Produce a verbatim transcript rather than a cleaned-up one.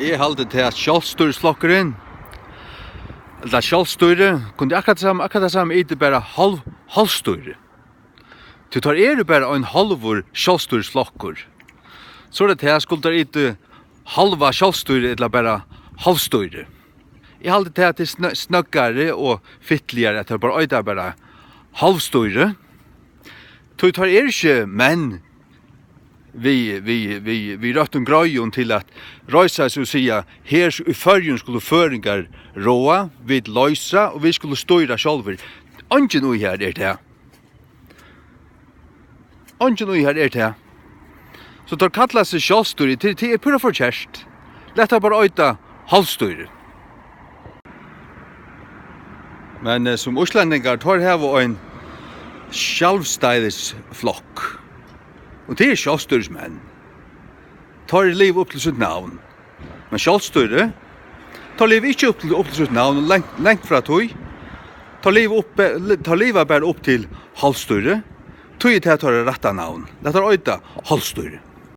Eg haldi tað, at sjálvstýrisflokkurin, ella sjálvstýri, kundi akkurát tað sama, akkurát tað sama, eitur bara hálv-, hálvstýri. Tí teir eru bara ein hálvur sjálvstýrisflokkur. So er tað tað, skuldu teir eitur hálva sjálvstýri ella bara hálvstýri. Eg haldi tað, at tað er snø-, snøggari og fitligari, at teir bara eita bara hálvstýri. Tí teir eru ikki menn við, við, við, við røttum greiðum til at reisa seg og siga: "Her í Føroyum skulu føroyingar ráða, vit loysa, og vit skulu stýra sjálvir." Eingin í her er tað. Eingin í her er tað. So teir kalla seg sjálvstýri, tað, tað er púra forkert. Lat teir bara eita hálvstýri. Men, eh, sum íslendingar, teir hava ein sjálvstæðisflokk. Og tað er sjálvstýrismenn. Teir liva upp til sítt navn. Men sjálvstýri, teir liva ikki upp til, upp til sítt navn, langt, langt frá tí. Teir liva upp, teir liva bara upp til hálvstýri. Tí er tað teirra rætta navn. Lat teir eita hálvstýri.